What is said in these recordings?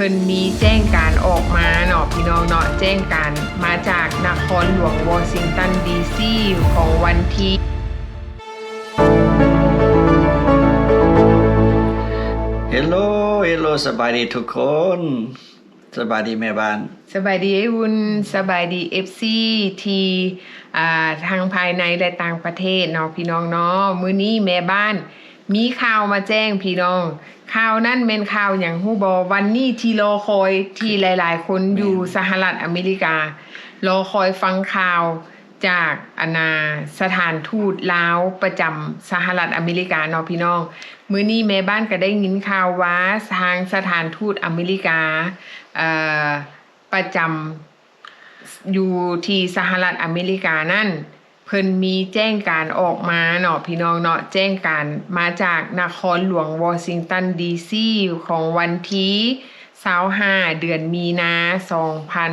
ເພິ່ນມີແຈ້ງການອອກມາເນາະ ພີ່ນ້ອງເນາະ, ແຈ້ງການມາຈາກນະຄອນຫຼວງວໍຊິງຕັນ ດີຊີ ຂອງວັນທີ ເຮລໂລ ເຮລໂລ ສະບາຍດີທຸກຄົນ. ສະບາຍດີແມ່ບ້ານ. ສະບາຍດີອ້າຍອຸ່ນ, ສະບາຍດີເອັຟຊີທີ່ ອ່າ ທັງພາຍໃນ ແລະ ຕ່າງປະເທດເນາະ ພີ່ນ້ອງເນາະ. ມື້ນີ້ແມ່ບ້ານມີຂ່າວມາແຈ້ງພີ່ນ້ອງ. ຂ່າວນັ້ນແມ່ນຂ່າວຫຍັງຮູ້ບໍ່? ວັນນີ້ທີ່ລໍຄອຍ ທີ່ຫຼາຍໆຄົນຢູ່ສະຫະລັດອາເມລິກາ ລໍຄອຍຟັງຂ່າວ ຈາກ ອັນນ່າ ສະຖານທູດລາວປະຈຳສະຫະລັດອາເມລິກາເນາະ ພີ່ນ້ອງ. ມື້ນີ້ແມ່ບ້ານກໍໄດ້ຍິນຂ່າວວ່າ ທາງສະຖານທູດອາເມລິກາ ເອີ ປະຈຳຢູ່ທີ່ສະຫະລັດອາເມລິການັ້ນ ເພິ່ນມີແຈ້ງການອອກມາເນາະ ພີ່ນ້ອງເນາະ, ແຈ້ງການມາຈາກນະຄອນຫຼວງວໍຊິງຕັນ ດີຊີ ຂອງວັນທີຊາວຫ້າ ເດືອນມີນາ ສອງພັນ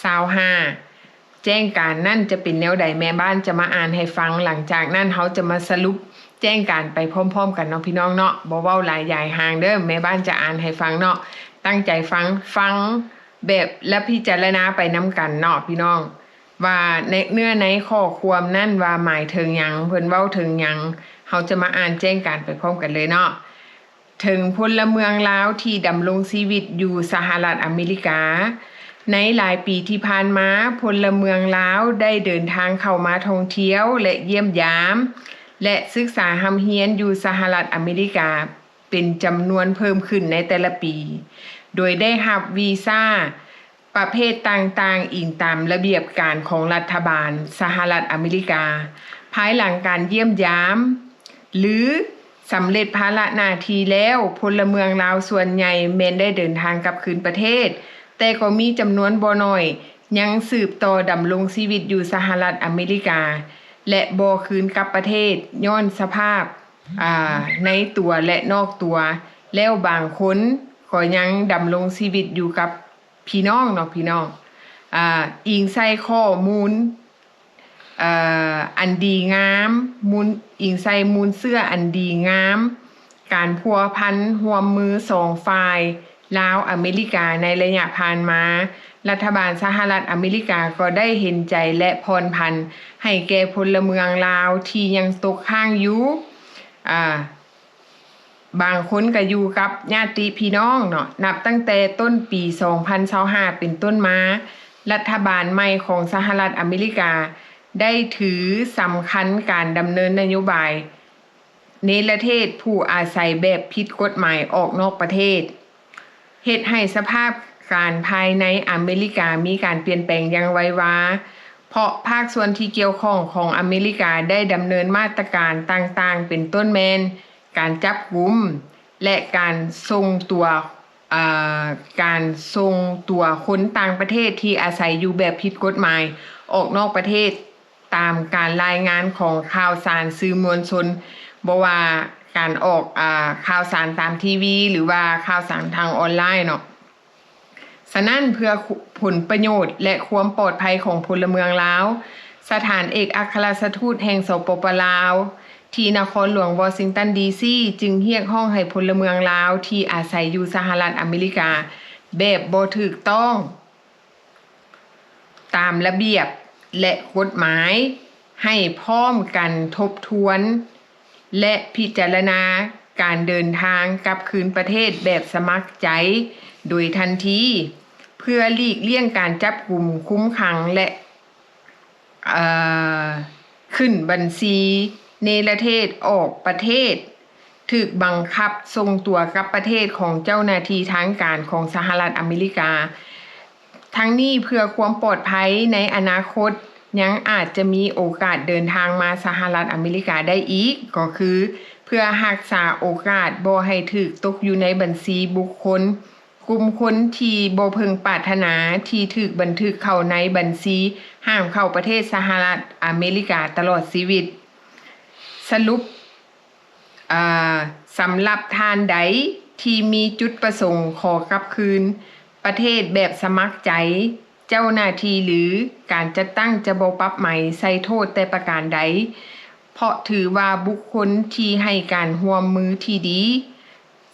ຊາວຫ້າ. ແຈ້ງການນັ້ນຈະເປັນແນວໃດ ແມ່ບ້ານຈະມາອ່ານໃຫ້ຟັງ. ຫຼັງຈາກນັ້ນເຮົາຈະມາສະຫຼຸບແຈ້ງການໄປພ້ອມໆກັນເນາະ ພີ່ນ້ອງເນາະ. ບໍ່ເວົ້າຫຼາຍຢາຍຫ່າງເດີ້ ແມ່ບ້ານຈະອ່ານໃຫ້ຟັງເນາະ. ຕັ້ງໃຈຟັງ, ຟັງແບບ ແລະ ພິຈາລະນາໄປນຳກັນເນາະ ພີ່ນ້ອງ, ວ່າໃນເນື້ອໃນຂໍ້ຄວາມນັ້ນວ່າໝາຍເຖິງຫຍັງ, ເພິ່ນເວົ້າເຖິງຫຍັງ. ເຮົາຈະມາອ່ານແຈ້ງການໄປພ້ອມກັນເລີຍເນາະ. ເຖິງພົນລະເມືອງລາວທີ່ດຳລົງຊີວິດຢູ່ສະຫະລັດອາເມລິກາ, ໃນຫຼາຍປີທີ່ຜ່ານມາ, ພົນລະເມືອງລາວໄດ້ເດີນທາງເຂົ້າມາທ່ອງທ່ຽວ ແລະ ຢ້ຽມຢາມ ແລະ ສຶກສາຮ່ຳຮຽນຢູ່ສະຫະລັດອາເມລິກາເປັນຈຳນວນເພີ່ມຂຶ້ນໃນແຕ່ລະປີ, ໂດຍໄດ້ຮັບວີຊາ ປະເພດຕ່າງໆ ອີງຕາມລະບຽບການຂອງລັດຖະບານສະຫະລັດອາເມລິກາ. ພາຍຫຼັງການຢ້ຽມຢາມ ຫຼື ສຳເລັດພາລະໜ້າທີ່ແລ້ວ, ພົນລະເມືອງລາວສ່ວນໃຫຍ່ແມ່ນໄດ້ເດີນທາງກັບຄືນປະເທດ, ແຕ່ກໍມີຈຳນວນບໍ່ໜ້ອຍຍັງສືບຕໍ່ດຳລົງຊີວິດຢູ່ສະຫະລັດອາເມລິກາ ແລະ ບໍ່ຄືນກັບປະເທດ ຍ້ອນສະພາບ ອາ ໃນຕົວ ແລະ ນອກຕົວ, ແລ້ວບາງຄົນກໍຍັງດຳລົງຊີວິດຢູ່ກັບ ພີ່ນ້ອງເນາະ ພີ່ນ້ອງ ອາ ອີງໃສ່ຂໍ້ມູນ ເອີ ອັນດີງາມ, ມູນ ອີງໃສ່ມູນເຊື້ອອັນດີງາມ, ການພົວພັນຮ່ວມມືສອງຝ່າຍ ລາວ-ອາເມລິກາ ໃນໄລຍະຜ່ານມາ, ລັດຖະບານສະຫະລັດອາເມລິກາກໍໄດ້ເຫັນໃຈ ແລະ ຜ່ອນຜັນໃຫ້ແກ່ພົນລະເມືອງລາວທີ່ຍັງຕົກຄ້າງຢູ່ ອາ ບາງຄົນກໍຢູ່ກັບຍາດຕິພີ່ນ້ອງເນາະ. ນັບຕັ້ງແຕ່ຕົ້ນປີສອງພັນຊາວຫ້າເປັນຕົ້ນມາ, ລັດຖະບານໃໝ່ຂອງສະຫະລັດອາເມລິກາໄດ້ຖືສຳຄັນການດຳເນີນນະໂຍບາຍເນລະເທດຜູ້ອາໄສແບບຜິດກົດໝາຍອອກນອກປະເທດ, ເຮັດໃຫ້ສະພາບການພາຍໃນອາເມລິກາມີການປ່ຽນແປງຢ່າງໄວວາ, ເພາະພາກສ່ວນທີ່ກ່ຽວຂ້ອງຂອງອາເມລິກາໄດ້ດຳເນີນມາດຕະການຕ່າງໆ ເປັນຕົ້ນແມ່ນ ການຈັບກຸມ ແລະ ການສົ່ງຕົວ ເອີ ການສົ່ງຕົວຄົນຕ່າງປະເທດທີ່ອາໄສຢູ່ແບບຜິດກົດໝາຍອອກນອກປະເທດ ຕາມການລາຍງານຂອງຂ່າວສານສື່ມວນຊົນ, ບໍ່ວ່າການອອກ ອາ ຂ່າວສານຕາມທີວີ ຫຼືວ່າຂ່າວສານທາງອອນລາຍເນາະ. ສະນັ້ນ ເພື່ອຜົນປະໂຫຍດ ແລະ ຄວາມປອດໄພຂອງພົນລະເມືອງລາວ, ສະຖານເອກອັກຄະລັດຖະທູດແຫ່ງ ສປປ ລາວ ທີ່ນະຄອນຫຼວງວໍຊິງຕັນ ດີຊີ ຈຶ່ງຮຽກຮ້ອງໃຫ້ພົນລະເມືອງລາວທີ່ອາໄສຢູ່ສະຫະລັດອາເມລິກາແບບບໍ່ຖືກຕ້ອງຕາມລະບຽບ ແລະ ກົດໝາຍ ໃຫ້ພ້ອມກັນທົບທວນ ແລະ ພິຈາລະນາການເດີນທາງກັບຄືນປະເທດແບບສະໝັກໃຈໂດຍທັນທີ ເພື່ອຫຼີກລ່ຽງການຈັບກຸມ, ຄຸມຂັງ ແລະ ເອີ ຂຶ້ນບັນຊີເນລະເທດອອກປະເທດ, ຖືກບັງຄັບສົ່ງຕົວກັບປະເທດຂອງເຈົ້າໜ້າທີ່ທາງການຂອງສະຫະລັດອາເມລິກາ. ທັງນີ້ເພື່ອຄວາມປອດໄພໃນອະນາຄົດ, ຍັງອາດຈະມີໂອກາດເດີນທາງມາສະຫະລັດອາເມລິກາໄດ້ອີກ, ກໍຄືເພື່ອຮັກສາໂອກາດບໍ່ໃຫ້ຖືກຕົກຢູ່ໃນບັນຊີບຸກຄົນ, ກຸ່ມຄົນທີ່ບໍ່ເພິ່ງປາດຖະໜາທີ່ຖືກບັນທຶກເຂົ້າໃນບັນຊີຫ້າມເຂົ້າປະເທດສະຫະລັດອາເມລິກາຕະຫຼອດຊີວິດ. ສະຫຼຸບ, ເອີ ສຳລັບທ່ານໃດທີ່ມີຈຸດປະສົງຂໍກັບຄືນປະເທດແບບສະໝັກໃຈ, ເຈົ້າໜ້າທີ່ ຫຼື ການຈັດຕັ້ງຈະບໍ່ປັບໃໝໃສ່ໂທດແຕ່ປະການໃດ, ເພາະຖືວ່າບຸກຄົນທີ່ໃຫ້ການຮ່ວມມືທີ່ດີ.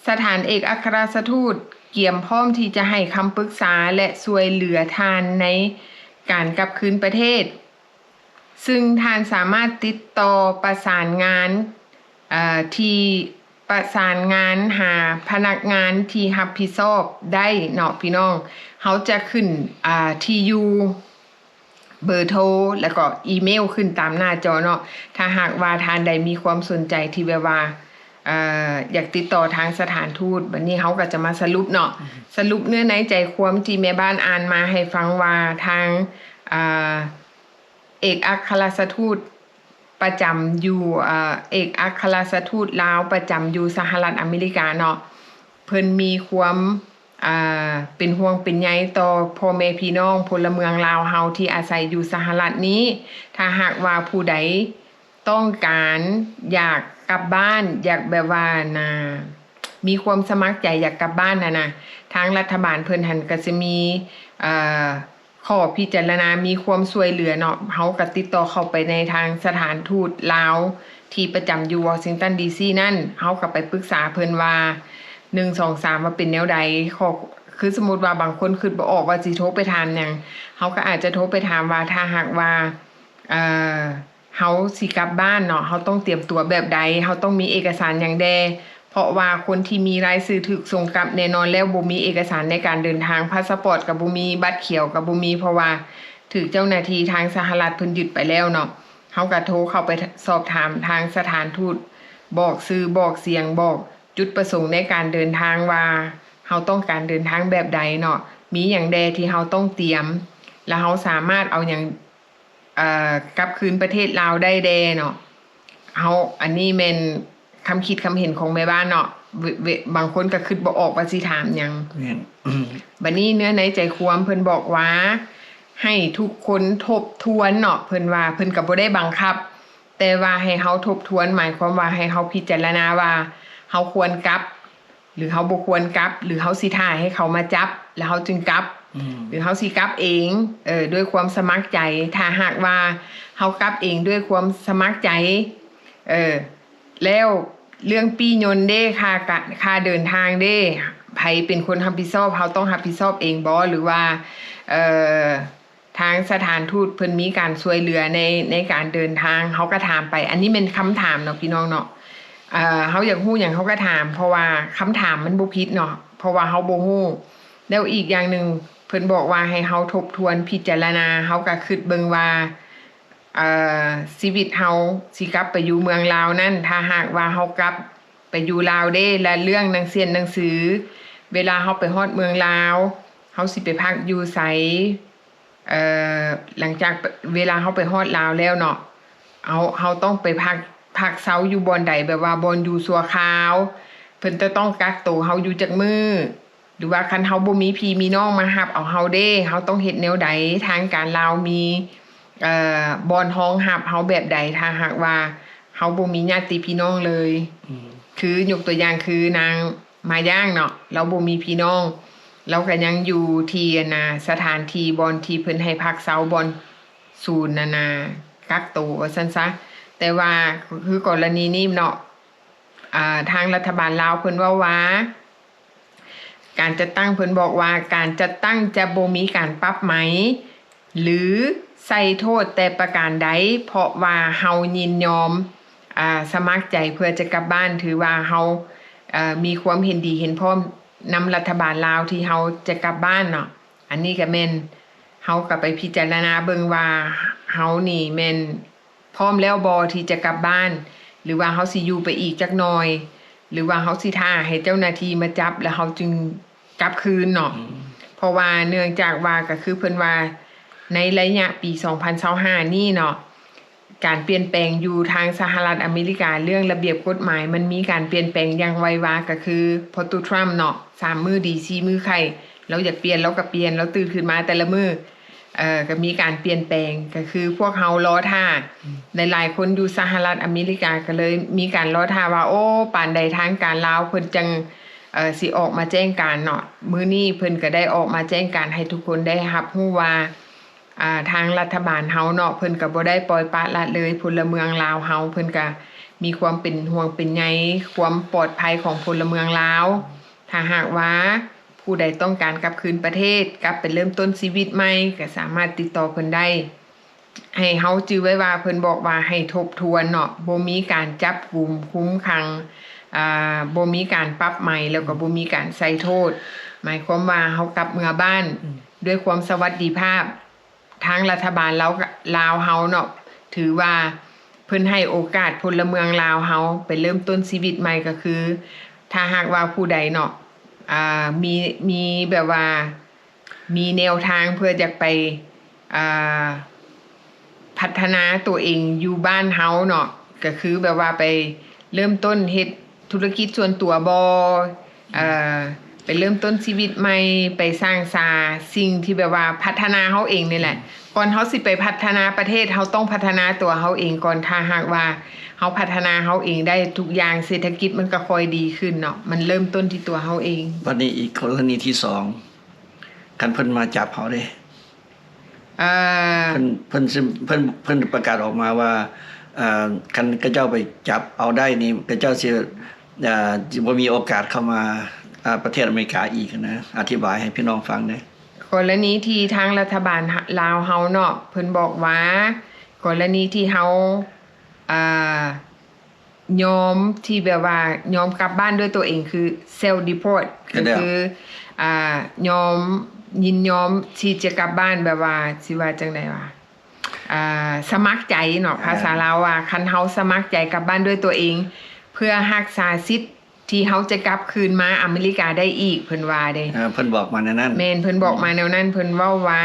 ສະຖານເອກອັກຄະລັດຖະທູດ ກຽມພ້ອມທີ່ຈະໃຫ້ຄຳປຶກສາ ແລະ ຊ່ວຍເຫຼືອທ່ານໃນການກັບຄືນປະເທດ, ຊຶ່ງທ່ານສາມາດຕິດຕໍ່ປະສານງານ ເອີ ທີ່ ປະສານງານຫາພະນັກງານທີ່ຮັບຜິດຊອບໄດ້ເນາະພີ່ນ້ອງ. ເຮົາຈະຂຶ້ນ ອາ ທີ່ຢູ່ ເບີໂທ ແລ້ວກໍອີເມວຂຶ້ນຕາມໜ້າຈໍເນາະ. ຖ້າຫາກວ່າທ່ານໃດມີຄວາມສົນໃຈທີ່ແບບວ່າ ເອີ ຢາກຕິດຕໍ່ທາງສະຖານທູດ, ບັດນີ້ເຮົາກໍຈະມາສະຫຼຸບເນາະ, ສະຫຼຸບເນື້ອໃນໃຈຄວາມທີ່ແມ່ບ້ານອ່ານມາໃຫ້ຟັງວ່າ ທາງ ອາ ເອກອັກຄະລັດຖະທູດປະຈຳຢູ່ ເອີ ເອກອັກຄະລັດຖະທູດລາວປະຈຳຢູ່ສະຫະລັດອາເມລິກາເນາະ, ເພິ່ນມີຄວາມ ອ່າ ເປັນຫ່ວງເປັນໃຍຕໍ່ພໍ່ແມ່ພີ່ນ້ອງພົນລະເມືອງລາວເຮົາທີ່ອາໄສຢູ່ສະຫະລັດນີ້. ຖ້າຫາກວ່າຜູ້ໃດຕ້ອງການຢາກກັບບ້ານ, ຢາກແບບວ່ານະ ມີຄວາມສະໝັກໃຈຢາກກັບບ້ານຫັ້ນນະ, ທາງລັດຖະບານເພິ່ນຫັ້ນກໍຈະມີ ເອີ ຂໍ້ພິຈາລະນາ ມີຄວາມຊ່ວຍເຫຼືອເນາະ, ເຮົາກໍຕິດຕໍ່ເຂົ້າໄປໃນທາງສະຖານທູດລາວທີ່ປະຈຳຢູ່ວໍຊິງຕັນ ດີຊີ ນັ້ນ, ເຮົາກໍໄປປຶກສາເພິ່ນວ່າ ໜຶ່ງ ສອງ ສາມ ວ່າເປັນແນວໃດ. ຂໍ້ ຄືສົມມຸດວ່າບາງຄົນຄິດບໍ່ອອກວ່າຊິໂທໄປຖາມຫຍັງ, ເຮົາກໍອາດຈະໂທໄປຖາມວ່າ ຖ້າຫາກວ່າ ເອີ ເຮົາຊິກັບບ້ານເນາະ, ເຮົາຕ້ອງຕຽມຕົວແບບໃດ, ເຮົາຕ້ອງມີເອກະສານຫຍັງແດ່? ເພາະວ່າຄົນທີ່ມີລາຍຊື່ຖືກສົ່ງກັບແນ່ນອນແລ້ວ ບໍ່ມີເອກະສານໃນການເດີນທາງ, ພາສະປອດກໍບໍ່ມີ, ບັດຂຽວກໍບໍ່ມີ, ເພາະວ່າຖືກເຈົ້າໜ້າທີ່ທາງສະຫະລັດເພິ່ນຍຶດໄປແລ້ວເນາະ. ເຮົາກໍໂທເຂົ້າໄປສອບຖາມທາງສະຖານທູດ, ບອກຊື່, ບອກສຽງ, ບອກຈຸດປະສົງໃນການເດີນທາງວ່າ ເຮົາຕ້ອງການເດີນທາງແບບໃດເນາະ, ມີຫຍັງແດ່ທີ່ເຮົາຕ້ອງຕຽມ, ແລ້ວເຮົາສາມາດເອົາຫຍັງ ເອີ ກັບຄືນປະເທດລາວໄດ້ແດ່ເນາະ. ເຮົາ ອັນນີ້ແມ່ນຄຳຄິດຄຳເຫັນຂອງແມ່ບ້ານເນາະ, ເວ ເວ ບາງຄົນກໍຄິດບໍ່ອອກວ່າຊິຖາມຫຍັງ. ແມ່ນ. ບັດນີ້ເນື້ອໃນໃຈຄວາມເພິ່ນບອກວ່າ ໃຫ້ທຸກຄົນທົບທວນເນາະ, ເພິ່ນວ່າເພິ່ນກໍບໍ່ໄດ້ບັງຄັບ, ແຕ່ວ່າໃຫ້ເຮົາທົບທວນ ໝາຍຄວາມວ່າໃຫ້ເຮົາພິຈາລະນາວ່າເຮົາຄວນກັບ ຫຼືເຮົາບໍ່ຄວນກັບ ຫຼືເຮົາຊິຖ້າໃຫ້ເຂົາມາຈັບແລ້ວເຮົາຈຶ່ງກັບ ອືມ ຫຼືເຮົາຊິກັບເອງ ເອີ ດ້ວຍຄວາມສະໝັກໃຈ. ຖ້າຫາກວ່າເຮົາກັບເອງດ້ວຍຄວາມສະໝັກໃຈ ເອີ ແລ້ວເລື່ອງປີ້ຍົນເດ້ ຄ່າກະ ຄ່າເດີນທາງເດ້ ໃຜເປັນຄົນຮັບຜິດຊອບ? ເຮົາຕ້ອງຮັບຜິດຊອບເອງບໍ່ ຫຼືວ່າ ເອີ ທາງສະຖານທູດເພິ່ນມີການຊ່ວຍເຫຼືອໃນ ໃນການເດີນທາງ? ເຮົາກໍຖາມໄປ. ອັນນີ້ແມ່ນຄຳຖາມເນາະພີ່ນ້ອງເນາະ, ເຮົາຢາກຮູ້ຫຍັງເຮົາກໍຖາມ ເພາະວ່າຄຳຖາມມັນບໍ່ຜິດເນາະ ເພາະວ່າເຮົາບໍ່ຮູ້. ແລ້ວອີກຢ່າງໜຶ່ງ ເພິ່ນບອກວ່າໃຫ້ເຮົາທົບທວນພິຈາລະນາ, ເຮົາກໍຄິດເບິ່ງວ່າ ເອີ ຊີວິດເຮົາຊິກັບໄປຢູ່ເມືອງລາວນັ້ນ ຖ້າຫາກວ່າເຮົາກັບໄປຢູ່ລາວເດ້ ແລະ ເລື່ອງໜັງ ເຊັ່ນໜັງສື ເວລາເຮົາໄປຮອດເມືອງລາວ ເຮົາຊິໄປພັກຢູ່ໃສ? ເອີ ຫຼັງຈາກເວລາເຮົາໄປຮອດລາວແລ້ວເນາະ ເຮົາ ເຮົາຕ້ອງໄປພັກ ພັກເຊົາຢູ່ບ່ອນໃດ ແບບວ່າບ່ອນຢູ່ຊົ່ວຄາວ ເພິ່ນຈະຕ້ອງກັກໂຕເຮົາຢູ່ຈັກມື້? ຫຼືວ່າຄັນເຮົາບໍ່ມີພີ່ມີນ້ອງມາຮັບເອົາເຮົາເດ້ ເຮົາຕ້ອງເຮັດແນວໃດ? ທາງການລາວມີ ເອີ ບ່ອນຮອງຮັບເຮົາແບບໃດ ຖ້າຫາກວ່າເຮົາບໍ່ມີຍາດຕິພີ່ນ້ອງເລີຍ? ອືມ ຄືຍົກຕົວຢ່າງຄືນາງມາຢ່າງເນາະ ລາວບໍ່ມີພີ່ນ້ອງ ລາວກໍຍັງຢູ່ທີ່ ອັນນ່າ ສະຖານທີ່ບ່ອນທີ່ເພິ່ນໃຫ້ພັກເຊົາ ບ່ອນສູນ ອັນນ່າ ກັກໂຕວ່າຊັ້ນຊະ. ແຕ່ວ່າຄືກໍລະນີນີ້ເນາະ ອ່າ ທາງລັດຖະບານລາວເພິ່ນເວົ້າວ່າ ການຈັດຕັ້ງ ເພິ່ນບອກວ່າການຈັດຕັ້ງຈະບໍ່ມີການປັບໃໝ ຫຼື ໃສ່ໂທດແຕ່ປະການໃດ ເພາະວ່າເຮົາຍິນຍອມ ອ່າ ສະໝັກໃຈເພື່ອຈະກັບບ້ານ ຖືວ່າເຮົາ ເອີ ມີຄວາມເຫັນດີເຫັນພ້ອມນຳລັດຖະບານລາວທີ່ເຮົາຈະກັບບ້ານເນາະ. ອັນນີ້ກໍແມ່ນ ເຮົາກໍໄປພິຈາລະນາເບິ່ງວ່າເຮົານີ້ແມ່ນ ພ້ອມແລ້ວບໍ່ທີ່ຈະກັບບ້ານ ຫຼືວ່າເຮົາຊິຢູ່ໄປອີກຈັກໜ່ອຍ ຫຼືວ່າເຮົາຊິຖ້າໃຫ້ເຈົ້າໜ້າທີ່ມາຈັບ ແລ້ວເຮົາຈຶ່ງກັບຄືນເນາະ. ອືມ ເພາະວ່າເນື່ອງຈາກວ່າ ກໍຄືເພິ່ນວ່າໃນໄລຍະປີສອງພັນຊາວຫ້ານີ້ເນາະ ການປ່ຽນແປງຢູ່ທາງສະຫະລັດອາເມລິກາ ເລື່ອງລະບຽບກົດໝາຍ ມັນມີການປ່ຽນແປງຢ່າງໄວວາ ກໍຄືພໍ່ຕູ້ທຣຳເນາະ ສາມມື້ດີ ສີ່ມື້ໄຂ້ ລາວຢາກປ່ຽນ ລາວກໍປ່ຽນ ລາວຕື່ນຂຶ້ນມາແຕ່ລະມື້ ເອີ ກໍມີການປ່ຽນແປງ ກໍຄືພວກເຮົາລໍຖ້າ ອືມ ຫຼາຍໆຄົນຢູ່ສະຫະລັດອາເມລິກາກໍເລີຍມີການລໍຖ້າວ່າ ໂອ້ ປານໃດທາງການລາວເພິ່ນຈັ່ງ ເອີ ຊິອອກມາແຈ້ງການເນາະ. ມື້ນີ້ເພິ່ນກໍໄດ້ອອກມາແຈ້ງການໃຫ້ທຸກຄົນໄດ້ຮັບຮູ້ວ່າ ອ່າ ທາງລັດຖະບານເຮົາເນາະ ເພິ່ນກໍບໍ່ໄດ້ປ່ອຍປະລະເລີຍພົນລະເມືອງລາວເຮົາ ເພິ່ນກໍມີຄວາມເປັນຫ່ວງເປັນໃຍຄວາມປອດໄພຂອງພົນລະເມືອງລາວ. ຖ້າຫາກວ່າ ຜູ້ໃດຕ້ອງການກັບຄືນປະເທດ, ກັບໄປເລີ່ມຕົ້ນຊີວິດໃໝ່, ກໍສາມາດຕິດຕໍ່ເພິ່ນໄດ້. ໃຫ້ເຮົາຈື່ໄວ້ວ່າເພິ່ນບອກວ່າໃຫ້ທົບທວນເນາະ, ບໍ່ມີການຈັບກຸມຄຸມຂັງ, ອ່າ ບໍ່ມີການປັບໃໝ ແລ້ວກໍບໍ່ມີການໃສ່ໂທດ. ໝາຍຄວາມວ່າເຮົາກັບເມືອບ້ານ ອືມ ດ້ວຍຄວາມສະຫວັດດີພາບ. ທາງລັດຖະບານລາວ ລາວເຮົາເນາະ ຖືວ່າເພິ່ນໃຫ້ໂອກາດພົນລະເມືອງລາວເຮົາໄປເລີ່ມຕົ້ນຊີວິດໃໝ່. ກໍຄືຖ້າຫາກວ່າຜູ້ໃດເນາະ ອ່າ ມີ ມີແບບວ່າ ມີແນວທາງເພື່ອຢາກໄປ ອ່າ ພັດທະນາຕົວເອງຢູ່ບ້ານເຮົາເນາະ, ກໍຄືແບບວ່າໄປເລີ່ມຕົ້ນເຮັດທຸລະກິດສ່ວນຕົວບໍ ເອີ ໄປເລີ່ມຕົ້ນຊີວິດໃໝ່, ໄປສ້າງສາສິ່ງທີ່ແບບວ່າພັດທະນາເຮົາເອງນີ້ແຫຼະ. ກ່ອນເຮົາຊິໄປພັດທະນາປະເທດ, ເຮົາຕ້ອງພັດທະນາຕົວເຮົາເອງກ່ອນ. ຖ້າຫາກວ່າເຮົາພັດທະນາເຮົາເອງໄດ້, ທຸກຢ່າງເສດຖະກິດມັນກໍຄ່ອຍດີຂຶ້ນເນາະ, ມັນເລີ່ມຕົ້ນທີ່ຕົວເຮົາເອງ. ບັດນີ້ອີກກໍລະນີທີສອງ ຄັນເພິ່ນມາຈັບເຮົາເດ້ ເອີ ເພິ່ນ ເພິ່ນຊິ ເພິ່ນ ເພິ່ນປະກາດອອກມາວ່າ ເອີ ຄັນເຂົາເຈົ້າໄປຈັບເອົາໄດ້ນີ້ ເຂົາເຈົ້າຊິ ເອີ ຊິບໍ່ມີໂອກາດເຂົ້າມາ ເອີ ປະເທດອາເມລິກາອີກນະ. ອະທິບາຍໃຫ້ພີ່ນ້ອງຟັງແດ່. ກໍລະນີທີ່ທາງລັດຖະບານລາວເຮົາເນາະ ເພິ່ນບອກວ່າ ກໍລະນີທີ່ເຮົາ ເອີ ຍອມທີ່ແບບວ່າຍອມກັບບ້ານດ້ວຍຕົວເອງ ຄື self deport ກໍຄື ອ່າ ຍອມ ຍິນຍອມທີ່ຈະກັບບ້ານ ແບບວ່າ ຊິວ່າຈັ່ງໃດວະ ອ່າ ສະໝັກໃຈເນາະ, ອ່າ ພາສາລາວວ່າ ຄັນເຮົາສະໝັກໃຈກັບບ້ານດ້ວຍຕົວເອງ ເພື່ອຮັກສາສິດທີ່ເຮົາຈະກັບຄືນມາອາເມລິກາໄດ້ອີກ, ເພິ່ນວ່າເດ້. ເອີ ເພິ່ນບອກມາແນວນັ້ນ. ແມ່ນ, ເພິ່ນບອກມາແນວນັ້ນ. ເພິ່ນເວົ້າວ່າ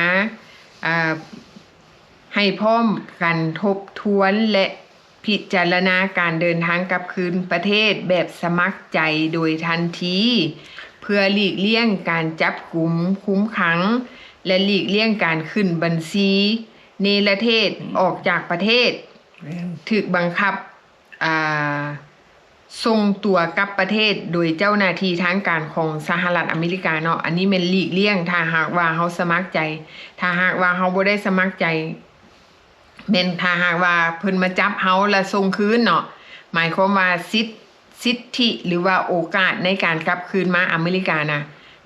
ອ່າ ໃຫ້ພ້ອມກັນທົບທວນ ແລະ ພິຈາລະນາການເດີນທາງກັບຄືນປະເທດແບບສະໝັກໃຈໂດຍທັນທີ ເພື່ອຫຼີກລ່ຽງການຈັບກຸມ, ຄຸມຂັງ ແລະ ຫຼີກລ່ຽງການຂຶ້ນບັນຊີເນລະເທດ ອອກຈາກປະເທດ, ຖືກບັງຄັບ ອ່າ ສົ່ງຕົວກັບປະເທດໂດຍເຈົ້າໜ້າທີ່ທາງການຂອງສະຫະລັດອາເມລິກາເນາະ. ອັນນີ້ແມ່ນຫຼີກລ່ຽງ ຖ້າຫາກວ່າເຮົາສະໝັກໃຈ. ຖ້າຫາກວ່າເຮົາບໍ່ໄດ້ສະໝັກໃຈ ແມ່ນ ຖ້າຫາກວ່າເພິ່ນມາຈັບເຮົາແລ້ວສົ່ງຄືນເນາະ, ໝາຍຄວາມວ່າສິດ ສິດທິ ຫຼືວ່າໂອກາດໃນການກັບຄືນມາອາເມລິການະ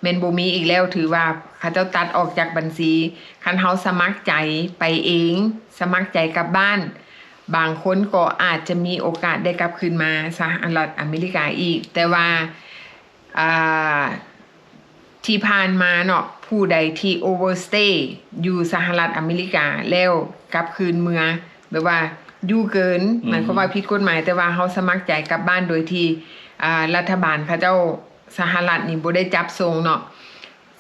ແມ່ນບໍ່ມີອີກແລ້ວ, ຖືວ່າເຂົາເຈົ້າຕັດອອກຈາກບັນຊີ. ຄັນເຮົາສະໝັກໃຈໄປເອງ, ສະໝັກໃຈກັບບ້ານ, ບາງຄົນກໍອາດຈະມີໂອກາດໄດ້ກັບຄືນມາສະຫະລັດອາເມລິກາອີກ. ແຕ່ວ່າ ອ່າ ທີ່ຜ່ານມາເນາະ, ຜູ້ໃດທີ່ overstay ຢູ່ສະຫະລັດອາເມລິກາແລ້ວກັບຄືນເມືອ ແບບວ່າຢູ່ເກີນ, ອືມ ໝາຍຄວາມວ່າຜິດກົດໝາຍ, ແຕ່ວ່າເຮົາສະໝັກໃຈກັບບ້ານໂດຍທີ່ ອ່າ ລັດຖະບານເຂົາເຈົ້າ ສະຫະລັດນີ້ບໍ່ໄດ້ຈັບສົ່ງເນາະ,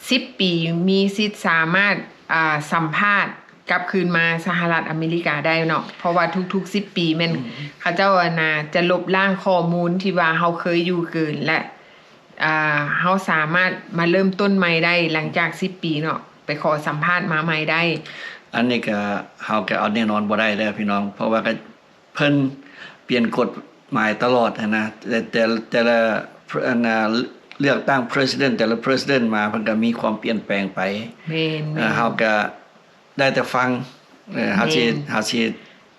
ສິບປີ ມີສິດສາມາດ ອ່າ ສຳພາດກັບຄືນມາສະຫະລັດອາເມລິກາໄດ້ເນາະ, ເພາະວ່າທຸກໆສິບປີແມ່ນ ອືມ ເຂົາເຈົ້າ ອັນນ່າ ຈະລົບລ້າງຂໍ້ມູນທີ່ວ່າເຮົາເຄີຍຢູ່ເກີນ ແລະ ອ່າ ເຮົາສາມາດມາເລີ່ມຕົ້ນໃໝ່ໄດ້ຫຼັງຈາກສິບປີເນາະ, ໄປຂໍສຳພາດມາໃໝ່ໄດ້. ອັນນີ້ກະເຮົາກະເອົາແນ່ນອນບໍ່ໄດ້ເດີພີ່ນ້ອງ, ເພາະວ່າກະ ເພິ່ນປ່ຽນກົດໝາຍຕະຫຼອດຫັ້ນນະ, ແຕ່ ແຕ່ ແຕ່ລະ ອັນນ່າ ເລືອກຕັ້ງ president ແຕ່ລະ president ມາ ເພິ່ນກໍມີຄວາມປ່ຽນແປງໄປ. ແມ່ນໆ. ເຮົາກໍໄດ້ແຕ່ຟັງ, ເຮົາຊິ ແມ່ນ ເຮົາຊິ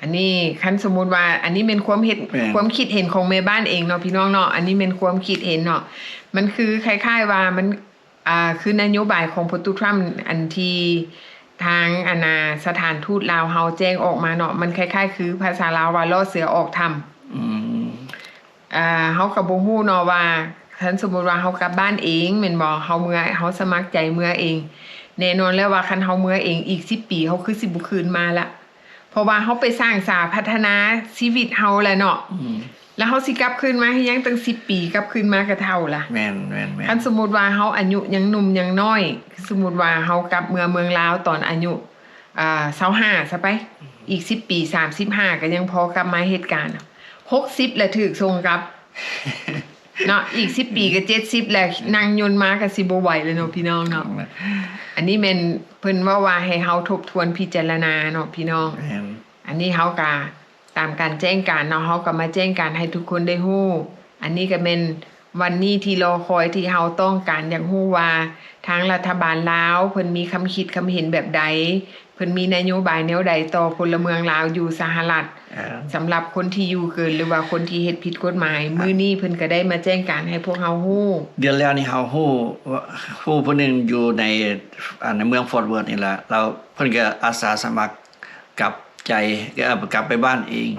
ອັນນີ້ ຄັນສົມມຸດວ່າ ອັນນີ້ແມ່ນຄວາມເຫັນ ແມ່ນ ຄວາມຄິດເຫັນຂອງແມ່ບ້ານເອງເນາະ ພີ່ນ້ອງເນາະ, ອັນນີ້ແມ່ນຄວາມຄິດເຫັນເນາະ. ມັນຄືຄ້າຍໆວ່າ ມັນ ອ່າ ຄືນະໂຍບາຍຂອງໂປຣຕຸກທຣຳ ອັນທີ່ທາງ ອັນນ່າ ສະຖານທູດລາວເຮົາແຈ້ງອອກມາເນາະ, ມັນຄ້າຍໆຄືພາສາລາວວ່າ ລໍ້ເສືອອອກຖ້ຳ. ອືມ ອ່າ ເຮົາກໍບໍ່ຮູ້ເນາະວ່າ ຄັນສົມມຸດວ່າເຮົາກັບບ້ານເອງແມ່ນບໍ່, ເຮົາເມືອ ເຮົາສະໝັກໃຈເມືອເອງ, ແນ່ນອນແລ້ວວ່າຄັນເຮົາເມືອເອງ ອີກສິບປີ ເຮົາຄືຊິບໍ່ຄືນມາລະ. ເພາະວ່າເຮົາໄປສ້າງສາພັດທະນາຊີວິດເຮົາແຫຼະເນາະ. ອືມ ແລ້ວເຮົາຊິກັບຄືນມາເຮັດຫຍັງຕັ້ງສິບປີ, ກັບຄືນມາກໍເຖົ້າລະ. ແມ່ນໆໆ. ຄັນສົມມຸດວ່າເຮົາອາຍຸຍັງໜຸ່ມຍັງນ້ອຍ, ສົມມຸດວ່າເຮົາກັບເມືອເມືອງລາວຕອນອາຍຸ ອ່າ ຊາວຫ້າຊະໄປ, ອືມ ອີກສິບປີ ສາມສິບຫ້າ ກໍຍັງພໍກັບມາເຮັດການ, ຫົກສິບແລ້ວຖືກສົ່ງກັບ ເນາະ, ອີກສິບປີກໍເຈັດສິບແລ້ວ, ອືມ ນັ່ງຍົນມາກໍຊິບໍ່ໄຫວແລ້ວເນາະ ອືມ ພີ່ນ້ອງເນາະ. ອືມ ອັນນີ້ແມ່ນເພິ່ນເວົ້າວ່າໃຫ້ເຮົາທົບທວນພິຈາລະນາເນາະ ພີ່ນ້ອງ. ແມ່ນ. ອັນນີ້ເຮົາກະຕາມການແຈ້ງການເນາະ, ເຮົາກະມາແຈ້ງການໃຫ້ທຸກຄົນໄດ້ຮູ້. ອັນນີ້ກະແມ່ນ ວັນນີ້ທີ່ລໍຄອຍ ທີ່ເຮົາຕ້ອງການຢາກຮູ້ວ່າ ທາງລັດຖະບານລາວເພິ່ນມີຄຳຄິດຄຳເຫັນແບບໃດ, ເພິ່ນມີນະໂຍບາຍແນວໃດຕໍ່ພົນລະເມືອງລາວຢູ່ສະຫະລັດ ເອີ ສຳລັບຄົນທີ່ຢູ່ເກີນ ຫຼືວ່າຄົນທີ່ເຮັດຜິດກົດໝາຍ. ມື້ນີ້ເພິ່ນກໍໄດ້ມາແຈ້ງການໃຫ້ພວກເຮົາຮູ້. ເດືອນແລ້ວນີ້ເຮົາຮູ້ ຮູ້ຜູ້ໜຶ່ງຢູ່ໃນ ອັນ ໃນເມືອງຟອດເວີດນີ້ລະ ລາວ ເພິ່ນກໍອາສາສະໝັກ ກັບໃຈ ເອີ ກັບໄປບ້ານເອງ.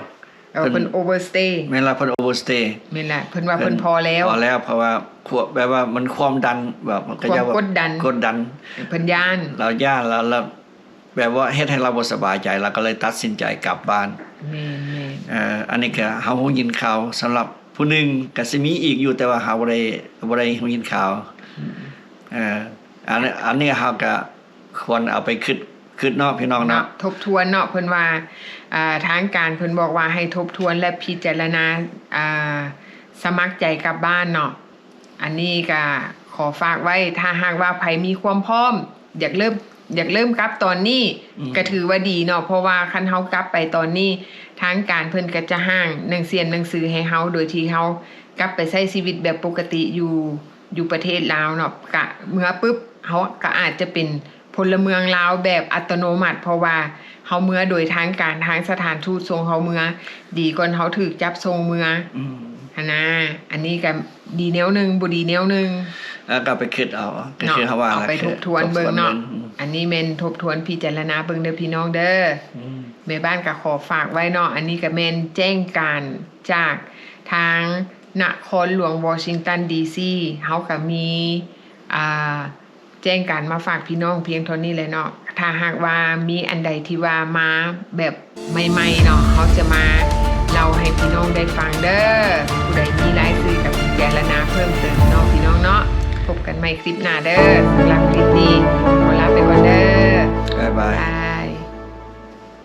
ເອີ ເພິ່ນ ເພິ່ນ overstay. ແມ່ນລະ ເພິ່ນ overstay. ແມ່ນລະ ເພິ່ນວ່າເພິ່ນພໍແລ້ວ ພໍແລ້ວ ເພາະວ່າ ແບບວ່າມັນຄວາມດັນ ແບບ ຄວາມກົດດັນ ກົດດັນ ເພິ່ນຢ້ານ ລາວຢ້ານ ລາວ ລາວ ແບບວ່າເຮັດໃຫ້ລາວບໍ່ສະບາຍໃຈ ລາວກໍເລີຍຕັດສິນໃຈກັບບ້ານ. ແມ່ນໆ ເອີ ອັນນີ້ກໍເຮົາຮູ້ຍິນຂ່າວ ສຳລັບຜູ້ໜຶ່ງ ກໍຊິມີອີກຢູ່ ແຕ່ວ່າເຮົາບໍ່ໄດ້ ບໍ່ໄດ້ຮູ້ຍິນຂ່າວ. ອືມ ເອີ ອັນ ອັນນີ້ເຮົາກໍ ຄວນເອົາໄປຄິດ ຄິດເນາະ ພີ່ນ້ອງເນາະ ເນາະ ທົບທວນເນາະ. ເພິ່ນວ່າ ເອີ ທາງການເພິ່ນບອກວ່າໃຫ້ທົບທວນ ແລະ ພິຈາລະນາ ເອີ ສະໝັກໃຈກັບບ້ານເນາະ. ອັນນີ້ກະຂໍຝາກໄວ້ ຖ້າຫາກວ່າໃຜມີຄວາມພ້ອມ ຢາກເລີ່ມ ຢາກເລີ່ມກັບຕອນນີ້ ອືມ ກະຖືວ່າດີເນາະ ເພາະວ່າຄັນເຮົາກັບໄປຕອນນີ້ ທາງການເພິ່ນກະຈະຫ້າງໜັງສຽນໜັງສືໃຫ້ເຮົາ ໂດຍທີ່ເຮົາກັບໄປໃຊ້ຊີວິດແບບປົກກະຕິຢູ່ ຢູ່ປະເທດລາວເນາະ ກະເມືອປຶບ ເຮົາກະອາດຈະເປັນພົນລະເມືອງລາວແບບອັດຕະໂນມັດ ເພາະວ່າເຮົາເມືອໂດຍທາງການ ທາງສະຖານທູດສົ່ງເຮົາເມືອ ດີກ່ອນເຮົາຖືກຈັບສົ່ງເມືອ ອືມ ຫັ້ນນາ. ອັນນີ້ກະດີແນວໜຶ່ງ ບໍ່ດີແນວໜຶ່ງ ເອີ ກໍໄປຄິດເອົາ ກໍຄືເຮົາວ່າ ເອົາໄປທົບທວນເບິ່ງເນາະ. ອັນນີ້ແມ່ນທົບທວນພິຈາລະນາເບິ່ງເດີພີ່ນ້ອງເດີ. ອືມ ແມ່ບ້ານກໍຂໍຝາກໄວ້ເນາະ ອັນນີ້ກໍແມ່ນແຈ້ງການຈາກທາໃນ ນະຄອນຫຼວງວໍຊິງຕັນ ດີຊີ ເຮົາກໍມີ ອ່າ ແຈ້ງການມາຝາກພີ່ນ້ອງພຽງເທົ່ານີ້ແຫຼະເນາະ. ຖ້າຫາກວ່າມີອັນໃດທີ່ວ່າມາແບບໃໝ່ໆເນາະ ເຮົາຈະມາເລົ່າໃຫ້ພີ່ນ້ອງໄດ້ຟັງເດີ. ຜູ້ໃດມີລາຍຊື່ກໍພິຈາລະນາເພີ່ມເຕີມເນາະ ພີ່ນ້ອງເນາະ. ພົບກັນໃໝ່ຄລິບໜ້າເດີ. ສຳລັບຄລິບນີ້ຂໍລາໄປກ່ອນເດີ. ບາຍບາຍ.